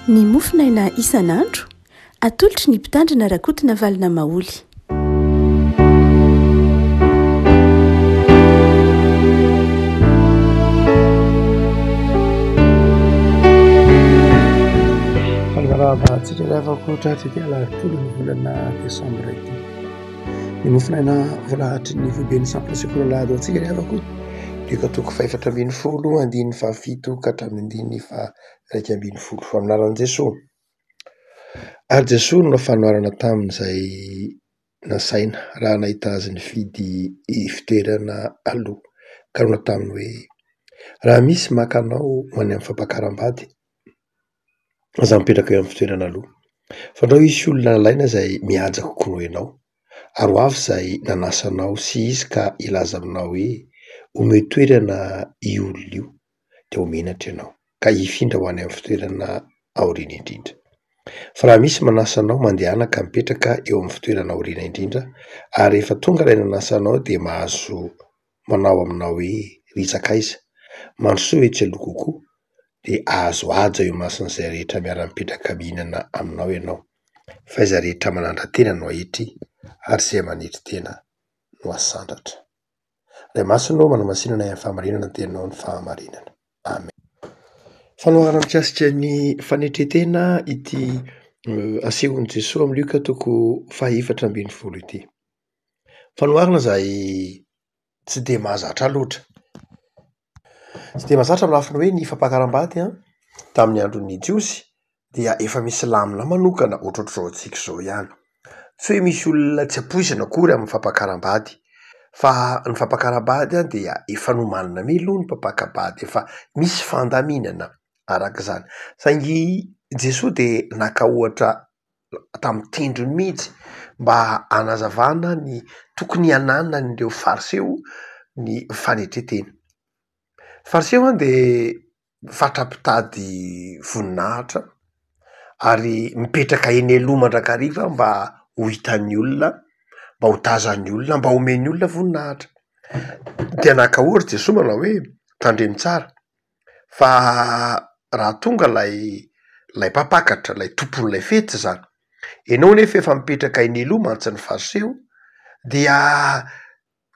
Ny mofonaina isan'andro, atolotry ny Mpitandrina Rakotonavalona Maholy. Faly miarahaba antsika ry havako tratry ity alarobia ny volana desambra ity. Ny mofonaina voalahatry ny foiben'ny sampana sekoly alahady ho antsika ry havako Lioka toko fahefatra ambin'ny folo andininy fahafito ka hatramin'ny andininy faha-iraika ambin'ny folo. Amin'ny anaran'i Jesoa. Ary Jesoa no fanoharana tamin'izay nasaina raha nahita azy nifidy fitoerana aloha ka nanao taminy hoe: raha misy maka anao ho any amin'ny fampakaram-bady, aza mipetraka eo amin'ny fitoerana aloha, fandrao hisy olona nalaina izay mihaja kokoa noho ianao, ary ho avy izay nanasa anao sy izy ka hilaza aminao hoe, omeo toerana io olona io, dia ho menatra ianao, ka hifindra ho any amin'ny fitoerana aoriana indrindra. Fa raha misy manasa anao, mandehana ka mipetraka eo amin'ny fitoerana aoriana indrindra, ary rehefa tonga ilay nanasa anao dia mahazo manao aminao hoe, Ry sakaiza, mandrosoa etsy aloha kokoa, dia hahazo haja eo imason'izay rehetra miara-mipetraka mihinana aminao ianao. Fa izay rehetra manandra-tena no haetry, ary izay manetry tena no hasandratra. Ray Masina ô, manamasina anay amin'ny fahamarinana ny teninao ny fahamarinana. Amen. Fanoharana mikasika ny fanetren-tena ity asehon'i Jesoa amin'ny Lioka toko fahaefatra ambin'ny folo ity. Fanoharana izay tsy dia mahazatra loatra. Tsy dia mahazatra amin'ny lafiny hoe ny fampakaram-bady an, tamin'ny andron'ny Jiosy dia efa misy lamina manokana ohatrohatr'izao antsika izao ihany. Tsy hoe misy olona tsy ampoizina akory amin'ny fampakaram-bady fa ny fampakaram-bady an dia efa nomanina mialoha ny mpampaka-bady, efa misy fandaminana araka izany. Saingy Jesoa dia naka ohatra tamin'ny tendrony mihitsy mba hanazavana ny tokony hananan'ireo fariseo ny fanetren-tena. Fariseo an dia fatra-pitady voninahitra ary mipetraka eny aloha mandrakariva mba ho hitan'ny olona, mba ho tazan'ny olona, mba homen'ny olona voninahitra. Dia naka ohatra Jesoa manao hoe tandremo tsara fa raha tonga ilay ilay mpampakatra, ilay tompon'ilay fety izany, ianao anefa efa mipetraka eny aloha mantsy ny fariseo dia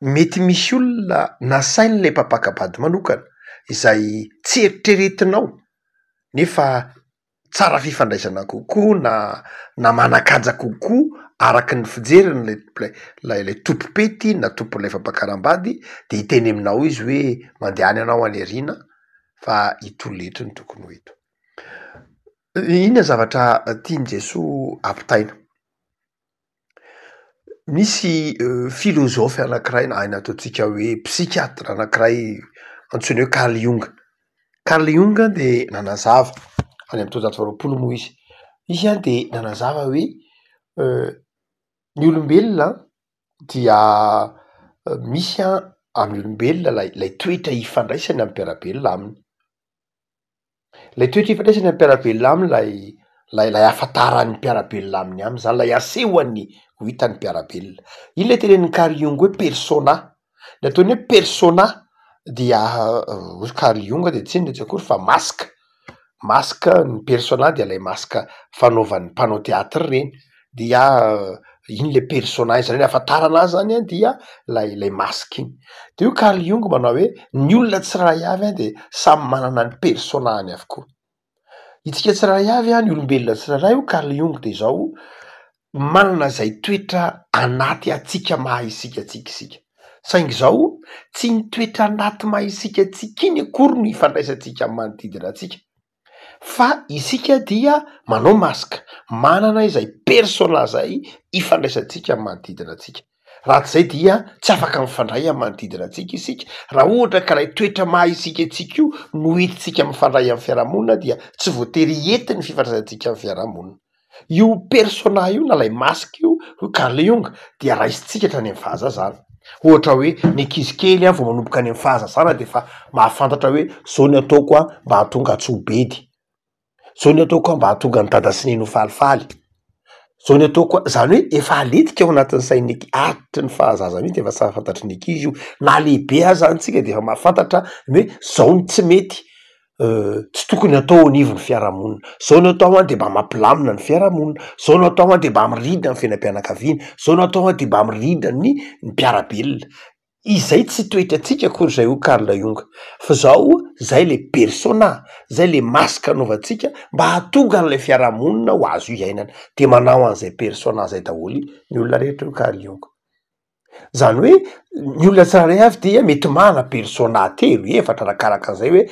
mety misy olona nasain'ilay mpampaka-bady manokana izay tsy eritreretinao nefa tsara fifandraisana kokoa na na manan-kaja kokoa araka ny fijeriny ilay ilay ilay tompom-pety na tompon'ilay fampakaram-bady de hiteny aminao izy hoe mandehana ianao any aoriana fa ito olona ito no tokony ho eto. Inona ny zavatra tian'i Jesoa ampitaina? Misy filôzôfy anankiray na ataontsika hoe psychiatre anankiray antsoina hoe Carl Jung. Carl Jung dia nanazava, any amin'ny taonjato faharoapolo moa izy, izy an de nanazava hoe ny olombelona dia misy an amin'ny olombelona lay lay toetra ifandraisany amin'ny mpiara-belona aminy. Ilay toetra ifandraisany amin'ny mpiara-belona aminy ilay ilay ilay ahafantaran'ny mpiara-belona aminy aminy zany, ilay asehony ho hitan'ny mpiara-belona. Iny ilay tenenin'i Carl Jung hoe persona, ny ataony hoe persona dia hoy Carl Jung dia tsy inona tsy akory fa masque, masque ny persona dia ilay masque fanaovan'ny mpanao teatra ireny, dia iny le persona iny, zany hoe ny ahafantarana azy zany an dia lay lay masque iny, de hoy Carl Jung manao hoe ny olona tsirairay avy an de samy manana ny persona-ny avokoa, itsika tsirairay avy an, ny olombelona tsirairay hoy Carl Jung de izao, manana izay toetra anaty antsika maha isika antsika isika, saingy izao tsy ny toetra anaty maha isika antsika iny akory no ifandraisantsika amin'ny manodidina antsika fa isika dia manao masque, manana izay persona zay ifandraisantsika amin'ny manodidina antsika, raha tsy zay dia tsy afaka mifandray amin'ny manodidina antsika isika, raha ohatra ka ilay toetra maha isika antsika io no entintsika mifandray amin'ny fiarahamonina dia tsy voatery hety ny fifandraisantsika amin'ny fiarahamonina. Io persona io na ilay masque io hoy Carl Jung dia raisintsika hatrany amin'ny fahazazana. Ohatra hoe ny ankizy kely vao manomboka any amin'ny fahazazana dia efa mahafantatra hoe zao ny ataoko an mba hahatonga ahy tsy ho bedy, zao ny ataoko an mba hahatonga an'i dada sy neny ho falifaly, zao ny ataoko an, zany hoe efa aletika ao anatin'ny sain'ny ankizy, hatry ny fahazaza mihitsy efa samy fantatry ny ankizy io, na lehibe aza any tsika de efa mahafantatra ny hoe zao no tsy mety. tsy tokony atao anivon'ny fiarahamonina, zao no atao an de mba mampilamina ny fiarahamonina, zao no atao an de mba mirindra ny fiainam-pianakaviana, zao no atao an de mba mirindra ny mpiara-belona. Izay tsy toetrantsika akory zay hoy Carl Jung, fa zao zay le persona, zay le masque anaovantsika mba hahatonga an'ilay fiarahamonina ho azo iainana, de manao an'izay persona zay daholo ny olona rehetra hoy Carl Jung. Zany hoe ny olona tsirairay avy dia mety manana persona telo, efatra arakaraka an'izay hoe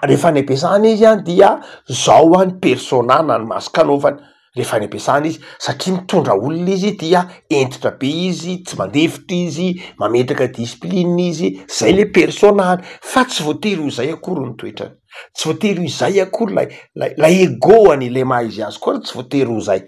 rehefa any am-piasana izy an dia zao an ny persona na ny masque anaovany rehefa any am-piasana izy satria mitondra olona izy dia hentitra be izy, tsy mandefitra izy, mametraka discipline izy, zay le persona-ny fa tsy voatery ho izay akory ny toetrany, tsy voatery ho izay akory lay lay lay ego-ny le maha izy azy koa ary tsy voatery ho zay.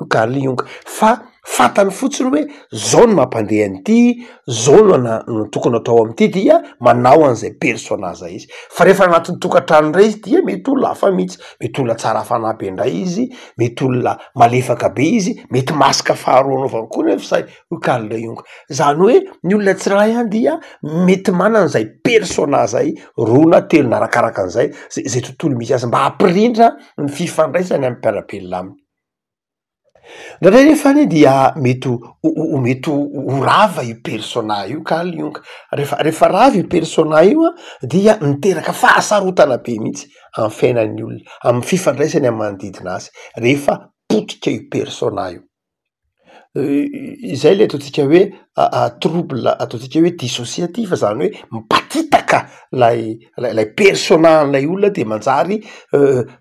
Carl Jung, fa fantany fotsiny hoe zao no mampandeha an'ity, zao no ana- no tokony atao amin'ity dia manao an'izay persona zay izy, fa rehefa anatin'ny tokantrano indray izy dia mety olona hafa mihitsy, mety olona tsara fanahy be indray izy, mety olona malefaka be izy, mety masque faharoa anaovany koa nefa zay hoy Carl Jung, zany hoe ny olona tsirairay ihany dia mety manana an'izay persona zay roa na telo na arakaraka an'izay, zay zay tontolo misy azy mba hampirindra ny fifandraisany amin'ny mpiara-belona aminy. Indraindray nefa anie dia mety ho mety ho rava io persona io ka lionga, rehefa rehefa rava io persona io an dia miteraka fahasarotana be mihitsy amin'ny fiainan'ny olona, amin'ny fifandraisany amin'ny manodidina azy rehefa potika io persona io. Izay le ataontsika hoe trouble ataontsika hoe dissociatif zany hoe mipatitaka lay lay persona an'ilay olona de manjary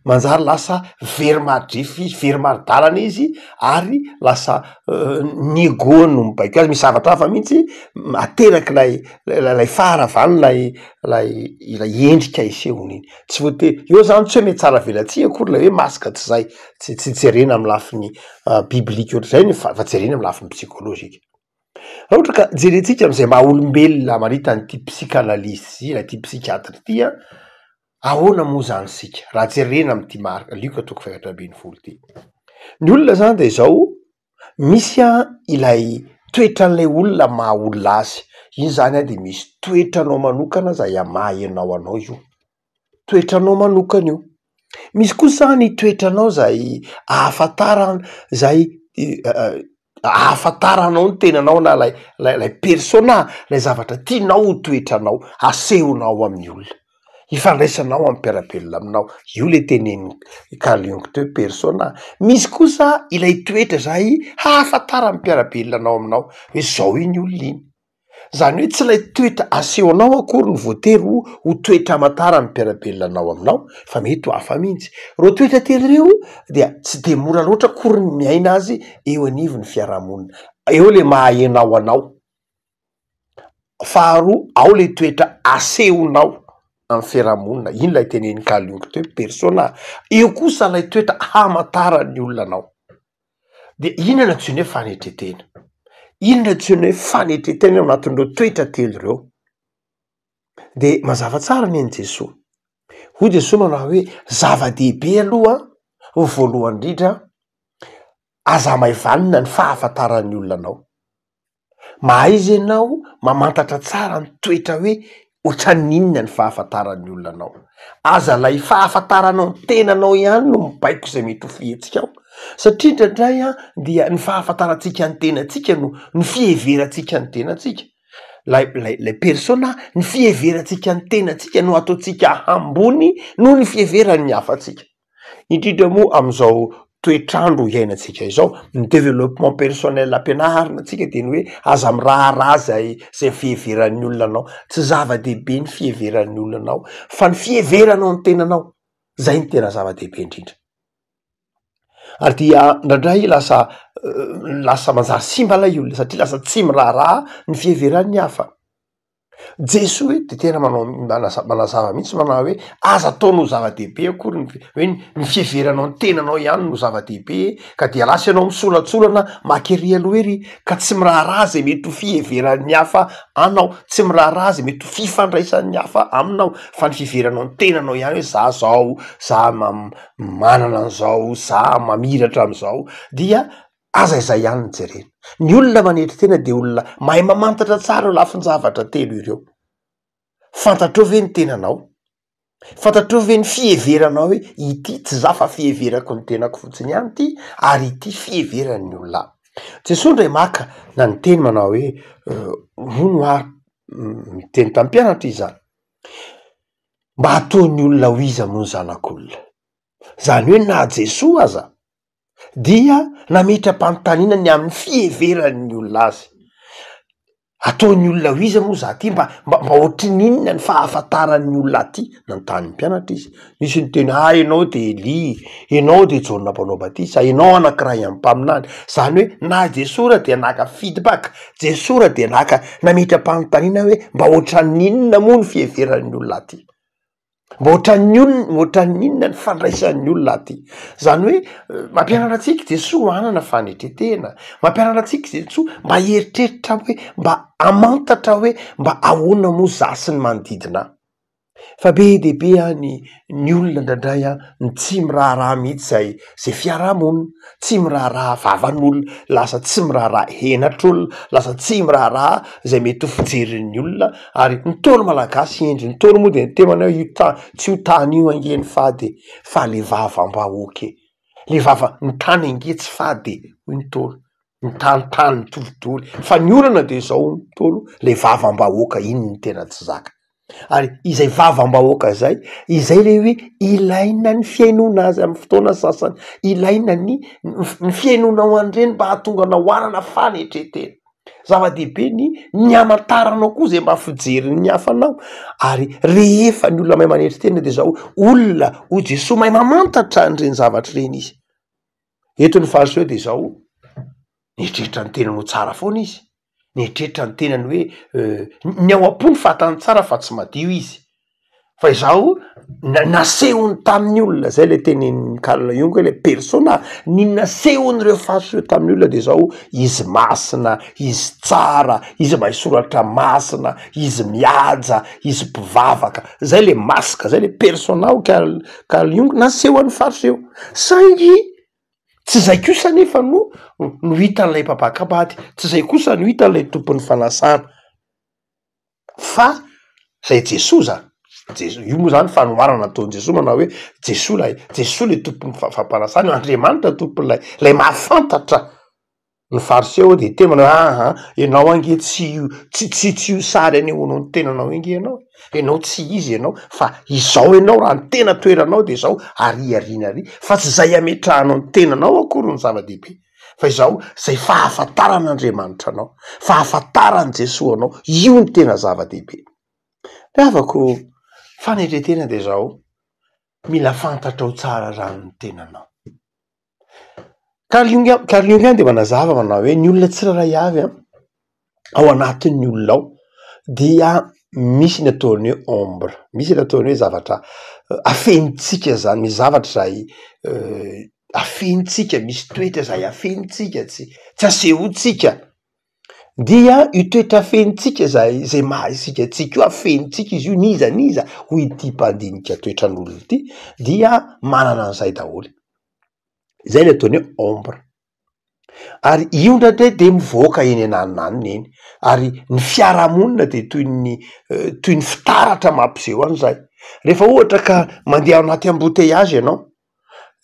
manjary lasa very mari-drefy izy, very mari-dalana izy ary lasa ny ego-ny no mibaiko azy, misy zavatra hafa mihitsy aterak'ilay lay faharavan'ilay lay ilay endrika isehony iny, tsy voatery, eo zany tsy hoe mihatsara velatsihy akory lay hoe masque tsy zay, tsy tsy jerena amy lafiny biblika ohatr'izay ny fa jerena amy lafiny psikolojika. Raha ohatra ka jerentsika am'zay maha olombelona hamaritan'ity psychanalyse na ity psychiatre ity an, ahoana moa zany isika raha jerena am'ty Marka, Lioka toko fahefatra ambin'ny folo ty. Ny olona zany de zao, misy an ilay toetran'ilay olona maha olona azy, iny zany an de misy toetranao manokana zay maha ianao anao io. toetranao manokana io, misy kosa ny toetranao zay ahafantarana zay ahafantaranao ny tenanao na lay lay lay persona lay zavatra tianao ho toetranao asehonao amin'ny olona, ifandraisanao amin'ny mpiara-belona aminao, io le tenenin'i Carl Jung teo hoe persona, misy kosa ilay toetra zay hahafantaran'ny mpiara-belona anao aminao hoe zao iny olona iny. Zany hoe tsy ilay toetra asehonao akory no voatery ho ho toetra amantaran'ny mpiara-belona anao aminao fa mety ho hafa mihitsy. Ireo toetra telo ireo dia tsy de mora loatra akory ny miaina azy eo anivon'ny fiarahamonina. Eo le maha ianao anao, faharoa ao le toetra asehonao amin'ny fiarahamonina, iny ilay tenenin'i Carl Jung teo hoe persona, eo kosa ilay toetra hamantaran'ny olona anao. De inona no antsoina hoe fanetren-tena? Inona no antsoina hoe fanetren-tena ao anatin'ireo toetra telo ireo? De mazava tsara ny an'i Jesoa, hoy Jesoa manao hoe zava-dehibe aloha ny voalohany indrindra, aza hamaivanina ny fahafantaran'ny olona anao. Mahaiza ianao mamantatra tsara ny toetra hoe ohatran'ny inona ny fahafantaran'ny olona anao. Aza ilay fahafantaranao ny tenanao ihany no mibaiko izay mety ho fihetsikao, satria indraindray an dia ny fahafantarantsika ny tenantsika no ny fiheverantsika ny tenantsika, lay lay lay persona, ny fiheverantsika ny tenantsika no ataontsika ambony noho ny fiheveran'ny hafa antsika. Indrindra moa amin'izao toetr'andro iainantsika izao, ny développement personnel ampianarina antsika de ny hoe aza miraharaha zay zay fiheveran'ny olona anao, tsy zava-dehibe ny fiheveran'ny olona anao fa ny fiheveranao ny tenanao, zay no tena zava-dehibe indrindra. Ary dia indraindray lasa lasa manjary simba ilay olona satria lasa tsy miraharaha ny fiheveran'ny hafa. Jesoa eto de tena manao manaza- manazava mihitsy manao hoe aza ataonao zava-dehibe akory ny hoe ny fiheveranao ny tenanao ihany no zava-dehibe ka dia lasa ianao misolatsolana maka ery aloha ery ka tsy miraharaha zay mety ho fiheveran'ny hafa anao, tsy miraharaha zay mety ho fifandraisan'ny hafa aminao fa ny fiheveranao ny tenanao ihany hoe za zao, za manana an'izao, za mamiratra am'izao dia Aza izay ihany no jerena. Ny olona manetry tena dia olona mahay mamantatra tsara ireo lafin-javatra telo ireo. Fantatrao ve ny tenanao? Fantatrao ve ny fiheveranao hoe ity tsy za fa fiheverako ny tenako fotsiny ihany ity ary ity fiheveran'ny olona ahy. Jesoa indray maka na niteny manao hoe hono ary niteny tamin'ny mpianatra izy zany, mba ataon'ny olona ho iza moa ny zanak'olona? Zany hoe na Jesoa aza dia nametra-panontaniana ny amin'ny fiheveran'ny olona azy. Ataon'ny olona ho iza moa za ty? Mba mba mba ohatry ny inona ny fahafantaran'ny olona ahy ty? Nanontany ny mpianatra izy. Nisy niteny, ah ianao de Elia, ianao de Jaona mpanao batisa, ianao anankiray amin'ny mpaminany. Zany hoe na Jesoa ra dia naka feedback, Jesoa ra dia naka nametra-panontaniana hoe mba ohatran'ny inona moa ny fiheveran'ny olona ahy ty? Mba ohatran'ny olona, ohatran'ny inona ny fandraisan'ny olona aty? Zany hoe mampianatra antsika Jesoa hanana fanetren-tena, mampianatra antsika Jesoa mba hieritreritra hoe mba hamantatra hoe mba ahoana moa za sy ny manodidina ahy. Fa be dia be an ny ny olona indraindray an ny tsy miraharaha mihitsy zay zay fiarahamonina, tsy miraharaha vavan'olona, lasa tsy miraharaha henatr'olona, lasa tsy miraharaha zay mety ho fijerin'ny olona ary ny Ntaolo malagasy hendry, ny Ntaolo moa dia niteny manao hoe io ta- tsy io tany io ange ny fady e, fa le vavam-bahoaka e, le vava, ny tany ange tsy fady e, hoy ny Ntaolo, ny tany tany mitovy doly, fa ny olana de zao hoy ny Ntaolo, le vavam-bahoaka iny no tena tsy zaka. Ary izay vavam-bahoaka zay, izay le hoe ilaina ny fihainoana azy amin'ny fotoana sasany, ilaina ny ny fihainoanao an'ireny mba hahatonga anao hanana fanetren-tena. Zava-dehibe ny ny hamantaranao koa zay mba fijerin'ny hafa anao, ary rehefa ny olona mahay manetry tena de zao olona hoy Jesoa mahay mamantatra an'ireny zavatra ireny izy. Eto ny fariseo de zao, nieritreritra ny tenany ho tsara foana izy, nieritreritra ny tenany hoe ny ao am-pony fantany tsara fa tsy madio izy, fa izaho na- nasehony tamin'ny olona, zay le tenenin'i Carl Jung hoe le persona, ny nasehon'ireo fariseo tamin'ny olona de zao, izy masina, izy tsara, izy mahay soratra masina, izy mihaja, izy mpivavaka, zay le masque, zay le persona hoy Carl Carl Jung nasehon'ny fariseo, saingy Tsy izay kosa anefa no no hitan'ilay mpampaka-bady, tsy izay kosa no hitan'ilay tompon'ny fanasana, fa zay Jesoa zany, Jeso- io moa zany fanoharana nataon'i Jesoa manao hoe Jesoa ilay Jesoa le tompon'ny fa- fampanasana, Andriamanitra tompon'ilay lay mahafantatra ny fariseo de teny manao hoe aha ianao ange tsy io tsy tsy tsy io sary anehoanao ny tenanao io ange ianao e, ianao tsy izy ianao fa izao ianao raha ny tena toeranao de izao ary aoriana ary fa tsy zay ametrahanao ny tenanao akory no zava-dehibe fa izao zay fahafantaran'Andriamanitra anao, fahafantaran'i Jesoa anao, io no tena zava-dehibe. Ry havako, fanetren-tena de izao, mila fantatrao tsara zany ny tenanao. Carl Jung Carl Jung dia manazava manao hoe ny olona tsirairay avy an, ao anatin'ny olona ao dia misy ny ataony hoe ombre, misy ny ataony hoe zavatra afenintsika zany, misy zavatra izay afenintsika, misy toetra izay afenintsika tsy tsy asehontsika. Dia io toetra afenintsika izay izay maha isika antsika io, afenintsika izy io n'iza n'iza hoy ity mpandinika toetran'olona ity dia manana an'izay daholo. Izay ilay ataony hoe ombre. Ary io indraindray de mivoaka eny ananonanona eny, ary ny fiarahamonina de toy ny toy ny fitaratra mampiseho an'izay. Rehefa ohatra ka mandeha ao anaty embouteillages ianao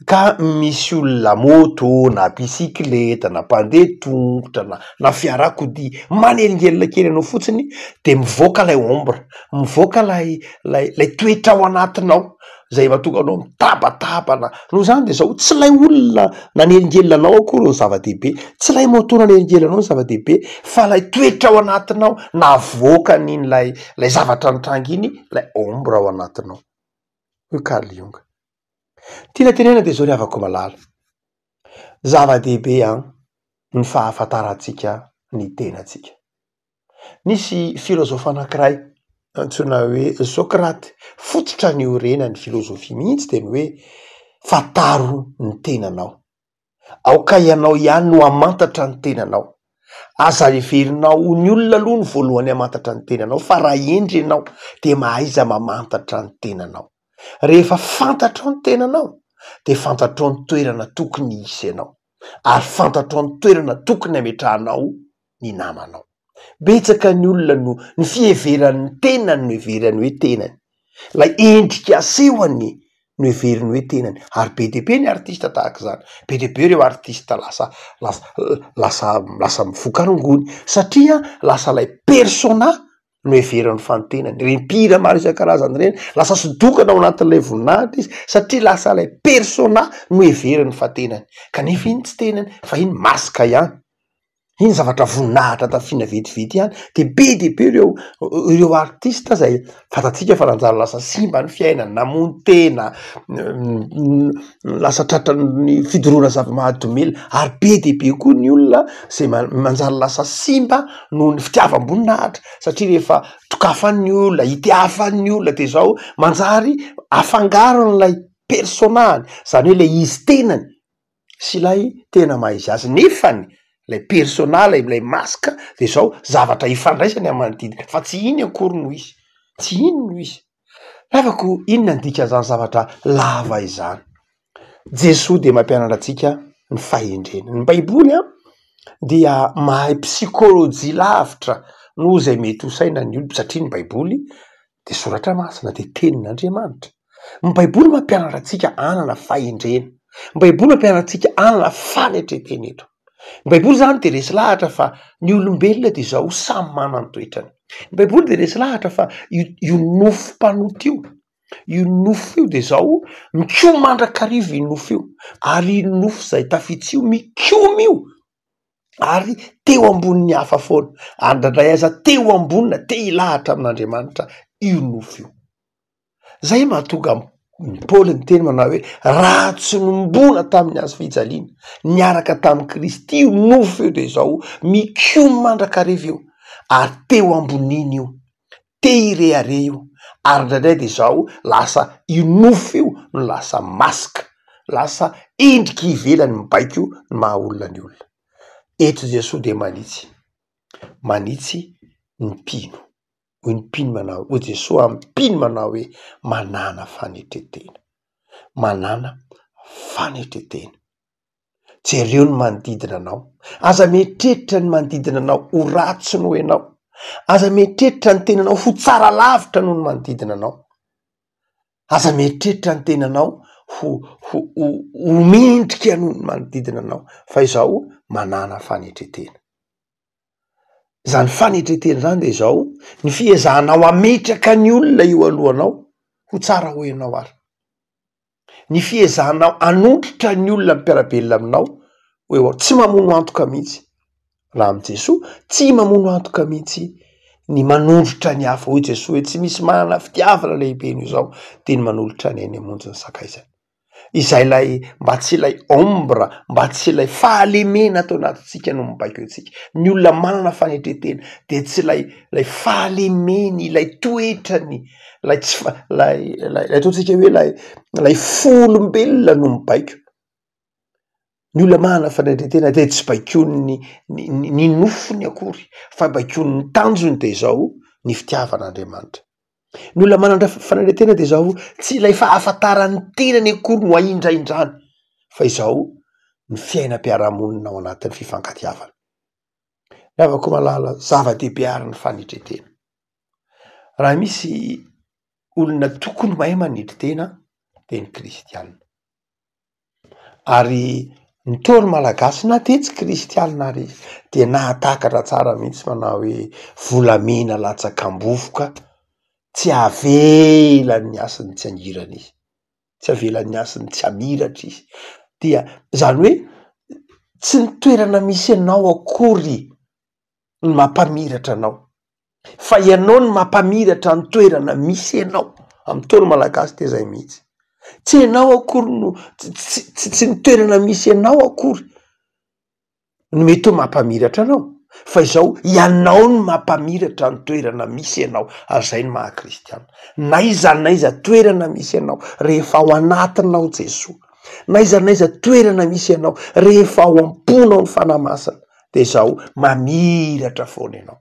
ka misy olona moto na bisikileta na mpandeha tongotra na na fiarakodia manelingelina kely anao fotsiny de mivoaka lay ombre, mivoaka lay lay lay toetra ao anatinao zay mahatonga anao mitabataba na noho zany de zao tsy lay olona nanelingelina anao akory no zava-dehibe, tsy lay moto nanelingelina anao no zava-dehibe fa lay toetra ao anatinao navoakan'iny lay lay zavatra nitranga iny lay ombre ao anatinao, hoy Carl Jung. Tiana tenenina dia izao ry havako malala, zava-dehibe an ny fahafantarantsika ny tenantsika. Nisy filôzôfa anankiray antsoina hoe Socrate, fototra niorenan'ny filôzôfia mihitsy dia ny hoe fantaro ny tenanao. Aoka ianao ihany no hamantatra ny tenanao. Aza heverinao ho ny olona aloha no voalohany hamantatra ny tenanao fa raha hendry ianao dia mahaiza mamantatra ny tenanao. Rehefa fantatrao ny tenanao dia fantatrao ny toerana tokony hisy anao ary fantatrao ny toerana tokony hametrahanao ny namanao. Betsaka ny olona no ny fiheverany ny tenany no heverany hoe tenany. Ilay endrika asehony no heveriny hoe tenany. Ary be dia be ny artista tahaka izany. Be dia be ireo artista lasa lasa lasa lasa mivoka rongony satria lasa ilay persona no heveriny fa ny tenany. Ireny mpihira maro isan-karazany ireny, lasa sodokana ao anatin'ilay voninahitra izy satria lasa ilay persona no heveriny fa tenany. Kanefa iny tsy tenany fa iny masque ihany. Iny zavatra voninahitra tafiana vetivety ihany de be dia be ireo ireo artista zay fantatsika fa nanjary lasa simba ny fiainany, namono tena, lasa tratran'ny fidorohana zava-mahadomelina ary be dia be koa ny olona zay manjary lasa simba noho ny fitiavam-boninahitra satria rehefa dokafan'ny olona, itiavan'ny olona de zao manjary afangaron'ilay persona-ny zany hoe le izy tenany sy ilay tena maha izy azy nefany ilay persona ilay ilay masque de zao zavatra ifandraisany amin'ny manodidina fa tsy iny akory no izy, tsy iny no izy. Havako inona ny dikan'izany zavatra lava izany? Jesoa dia mampianatra antsika ny fahendrena. Ny baiboly an dia mahay psikôlôjia lavitra noho izay mety ho sainan'ny olona satria ny baiboly dia soratra masina dia tenin'Andriamanitra. Ny baiboly mampianatra antsika hanana fahendrena, ny baiboly mampianatra antsika hanana fanetren-tena eto. Ny baiboly izany dia resy lahatra fa ny olombelona dia izao samy manana ny toetrany. Ny baiboly dia resy lahatra fa io io nofo mpanota io, io nofo io dia izao mikomy mandrakariva io nofo io ary io nofo izay tafiditra io mikomy io. ary teo ambonin'ny hafa foana, ary indraindray aza teo ambonina, te hilahatra amin'Andriamanitra io nofo io. Zay mahatonga an'i Paoly niteny manao hoe raha tsy nombona tamin'ny hazo fijaliana niaraka tamin'i Kristy io nofo io de izao mikomy mandrakariva io ary teo amboniny io. te hirehareha io ary indraindray de izao lasa io nofo io no lasa masque, lasa endrika ivelany mibaiko ny maha olona ny olona. Eto Jesoa dia manitsy, manitsy ny mpino, hoy ny mpino manao, hoy Jesoa amin'ny mpino manao hoe manàna fanetren-tena, manàna fanetren-tena. Jereo ny manodidina anao. Aza mieritreritra ny manodidina anao ho ratsy noho ianao. Aza mieritreritra ny tenanao ho tsara lavitra noho ny manodidina anao. Aza mieritreritra ny tenanao ho ho ho ho mendrika noho ny manodidina anao fa izao manàna fanetren-tena. Izany fanetren-tena izany dia izao, ny fiezahanao hametraka ny olona eo alohanao ho tsara ho ianao ary. Ny fiezahanao hanondrotra ny olona mpiara-belona aminao ho eo, tsy mamono antoka mihitsy raha amin'i Jesoa, tsy mamono antoka mihitsy ny manondrotra ny hafa. Hoy Jesoa hoe tsy misy manana fitiavana lehibe noho izao dia ny manolotra ny ainy hamonjy ny sakaizany. Izay ilay mba tsy ilay ombre, mba tsy ilay fahalemena ato anatintsika no mibaiko antsika. Ny olona manana fanetren-tena dia tsy ilay ilay fahalemeny, ilay toetrany, ilay tsy fa- ilay ilay ataontsika hoe ilay ilay fo olombelona no mibaiko. Ny olona manana fanetren-tena dia tsy baikoin'ny ny ny nofony akory fa baikoin'ny tanjony dia izao ny fitiavan'Andriamanitra. Ny olona manana fanetren-tena dia izao tsy ilay fahafantaran'ny tenany akory no ahindrahindrany fa izao ny fiainam-piarahamonina ao anatin'ny fifankatiavana. Ry havako malala, zava-dehibe ary ny fanetren-tena. Raha misy olona tokony mahay manetry tena dia ny kristiana. Ary ny Ntaolo malagasy na dia tsy kristiana ary izy dia nahatakatra tsara mihitsy manao hoe volamena latsaka am-bovoka tsy avelan'ny hasiny tsy hangirana izy, tsy avelan'ny hasiny tsy hamiratra izy. Dia izany hoe tsy ny toerana misy anao akory no mampamiratra anao fa ianao no mampamiratra ny toerana misy anao, amin'ny Ntaolo malagasy dia zay mihitsy, tsy ianao akory no tsy tsy ny toerana misy anao akory no mety ho mampamiratra anao fa izao ianao no mampamiratra ny toerana misy anao ary zay no maha kristiana, n'aiza n'aiza toerana misy anao rehefa ao anatinao Jesoa, n'aiza n'aiza toerana misy anao rehefa ao am-ponao ny Fanahy Masina de zao mamiratra foana ianao.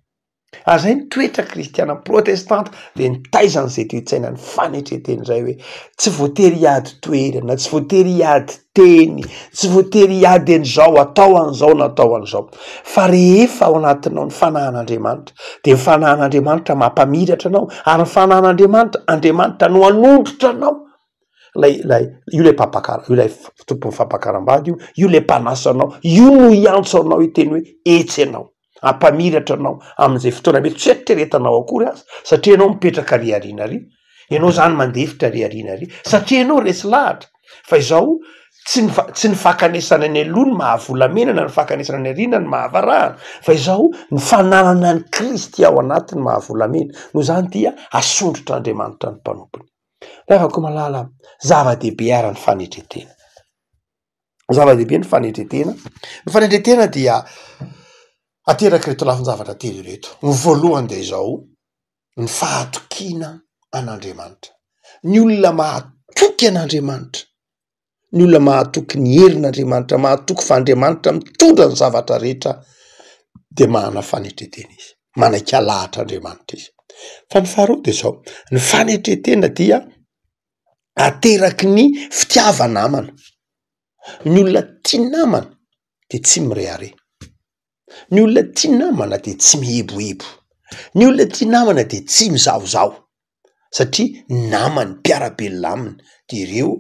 Ary izay ny toetra kristiana protestanta dia nitaiza an'izay toe-tsaina ny fanetren-tena izay hoe tsy voatery hiady toerana, tsy voatery hiady teny, tsy voatery hiady an'izao atao an'izao na atao an'izao. Fa rehefa ao anatinao ny fanahin'Andriamanitra dia ny fanahin'Andriamanitra mampamiratra anao ary ny fanahin'Andriamanitra, Andriamanitra no hanondrotra anao. Ilay, ilay, io ilay mpampakara, io ilay tompon'ny fampakaram-bady io, io ilay mpanasa anao, io no hiantso anao hiteny hoe etsy ianao. Hampamiratra anao amin'izay fotoana mety tsy eritreretanao akory aza, satria ianao mipetraka ary aoriana ary, ianao zany mandefitra ary aoriana ary, satria ianao resy lahatra fa izao tsy ny fa- tsy ny fankanesana any aloha no mahavolamena na ny fankanesana any aoriana no mahavarahana, fa izao ny fananana an'i Kristy ao anaty no mahavolamena, noho izany dia asondrotr'Andriamanitra ny mpanompony. Ry havako malala, zava-dehibe ary ny fanetren-tena. Zava-dehibe ny fanetren-tena. Ny fanetren-tena dia aterak'ireto lafin-javatra telo ireto. Ny voalohany dia izao, ny fahatokiana an'Andriamanitra. Ny olona mahatoky an'Andriamanitra, ny olona mahatoky ny herin'Andriamanitra, mahatoky fa Andriamanitra mitondra ny zavatra rehetra dia manana fanetren-tena izy, manaiky alahatra Andriamanitra izy. Fa ny faharoa dia izao, ny fanetren-tena dia ateraky ny fitiava-namana. Ny olona tia namana de tsy mirehareha, ny olona tia namana de tsy mieboebo, ny olona tia namana de tsy mizahozaho satria ny namany, mpiara-belona aminy de reo,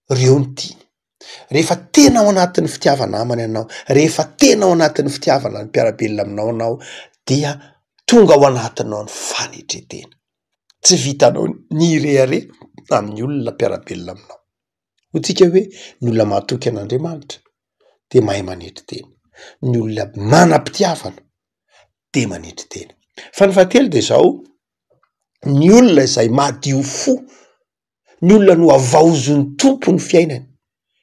reo no tiany. Rehefa tena ao anatin'ny fitiava-namana ianao, rehefa tena ao anatin'ny fitiavana ny mpiara-belona aminao ianao dia tonga ao anatinao ny fanetren-tena. Tsy vitanao ny hirehareha amin'ny olona mpiara-belona aminao. Hoy tsika hoe ny olona mahatoky an'Andriamanitra dia mahay manetry tena, ny olona manam-pitiavana dia manetry tena. Fa ny fahatelo dia izao, ny olona izay madio fo, ny olona nohavaozin'ny Tompo ny fiainany,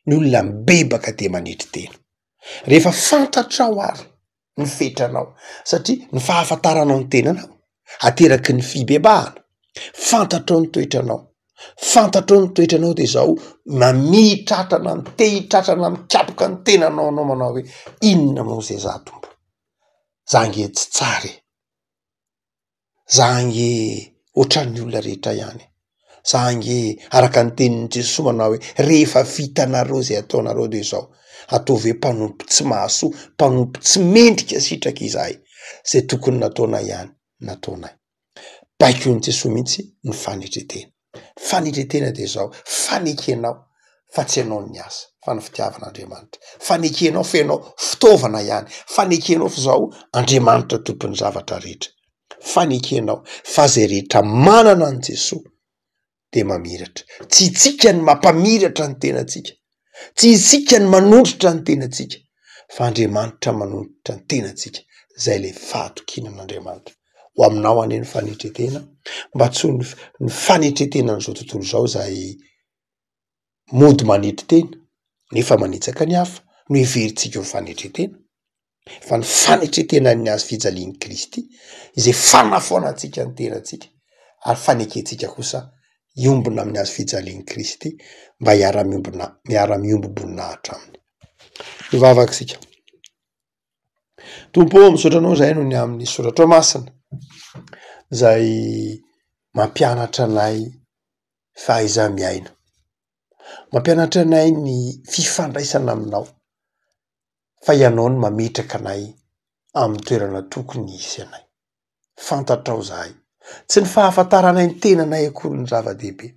ny olona mibebaka dia manetry tena. Rehefa fantatrao ary ny fetranao satria ny fahafantaranao ny tenanao ateraky ny fibebahana, fantatrao ny toetranao, fantatrao ny toetranao de zao mamihitratra na mitehitratra na mikapoka ny tenanao anao manao hoe inona moa zay za Tompo, za nge tsy tsara e. Za ange ohatran'ny olona rehetra ihany, za ange araka ny tenin'i Jesoa manao hoe rehefa vitanareo zay ataonareo de zao, ataovy hoe mpanompo tsy mahasoa, mpanompo tsy mendrika sitraka izahay, zay tokony nataonay ihany nataonay. Baikon'i Jesoa mihitsy ny fanetren-tena. Fanetren-tena dia izao, fanekenao fa tsy ianao no niasa fa ny fitiavan'Andriamanitra, fanekenao fa ianao fitaovana ihany, fanekenao fa izao Andriamanitra tompon'ny zavatra rehetra, fanekenao fa izay rehetra manana an'i Jesoa dia mamiratra. Tsy isika no mampamiratra ny tenantsika, Tsy isika no manondrotra ny tenantsika fa Andriamanitra manondrotra ny tenantsika, zay le fahatokiana an'Andriamanitra. Ho aminao anie ny fanetren-tena mba tsy ho ny fanetren-tenan'izao tontolo izao izay mody manetry tena nefa manitsaka ny hafa no heverintsika ho fanetren-tena. Fa ny fanetren-tenan'ny hazo fijalian'i Kristy izay fanafoanantsika ny tenantsika ary fanekentsika kosa hiombona amin'ny hazo fijalian'i Kristy mba hiara-miombona, miara-miombom-boninahitra aminy. Hivavaka isika. Tompo ô, misaotra anao izahay noho ny amin'ny soratrao masina izay mampianatra anay fahaiza-miaina, mampianatra anay ny fifandraisana aminao. fa ianao no mametraka anay amin'ny toerana tokony hisy anay. Fantatrao izahay. Tsy ny fahafantaranay ny tenanay akory no zava-dehibe,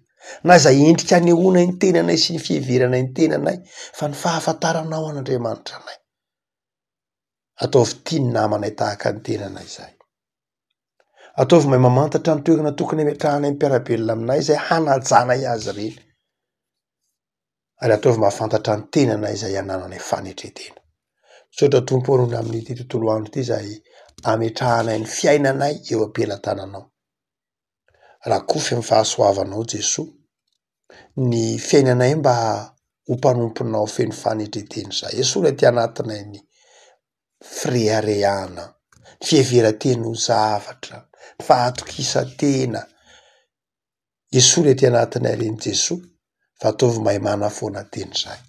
na izay endrika anehoanay ny tenanay sy ny fiheveranay ny tenanay, fa ny fahafantaranao an'Andriamanitra anay. Ataovy tia ny namanay tahaka ny tenanay izahay. Ataovy mahay mamantatra ny toerana tokony hametrahanay ny mpiara-belona aminay izay hanajanay azy ireny. ary ataovy mahafantatra ny tenanay izay anananay fanetren-tena. Misaotra Tompo ô noho ny amin'ity tontolo andro ity izay ametrahanay ny fiainanay eo am-pelatananao. Rakofy amin'ny fahasoavanao Jesoa ny fiainanay mba ho mpanomponao feno fanetren-tena izay. Esory aty anatinay ny fireharehana, ny fiheveran-tena ho zavatra, ny fahatokisan-tena. Esory aty anatinay reny Jesoa fa ataovy mahay manafoana tena izahay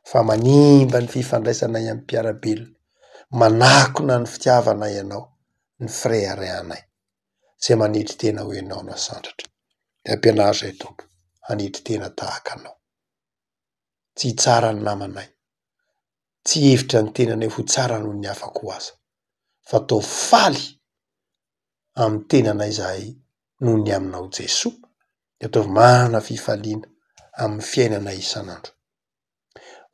fa manimba ny fifandraisanay amin'ny mpiara-belona, manakona ny fitiavanay anao. ny fireharehanay izay manetry tena ho Ianao no asandratra. Dia ampianaro izahay Tompo hanetry tena tahaka Anao. Tsy hitsara ny namanay, tsy hihevitra ny tenanay ho tsara noho ny hafa koa aza, fa ataovy faly amin'ny tenanay izahay noho ny aminao Jesoa, dia ataovy manana fifaliana amin'ny fiainanay isan'andro.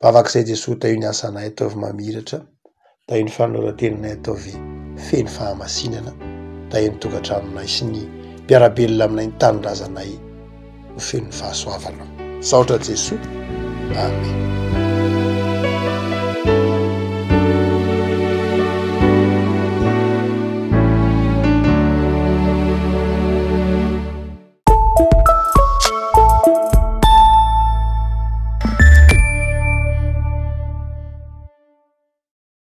Vavaka izay Jesoa tahio ny asanay ataovy mamiratra, tahio ny fanoloran-tenanay ataovy feno fahamasinana, tahio ny tokantranonay sy ny mpiara-belona aminay ny tanindrazanay ho feno ny fahasoavanao. Misaotra Jesoa. Amen.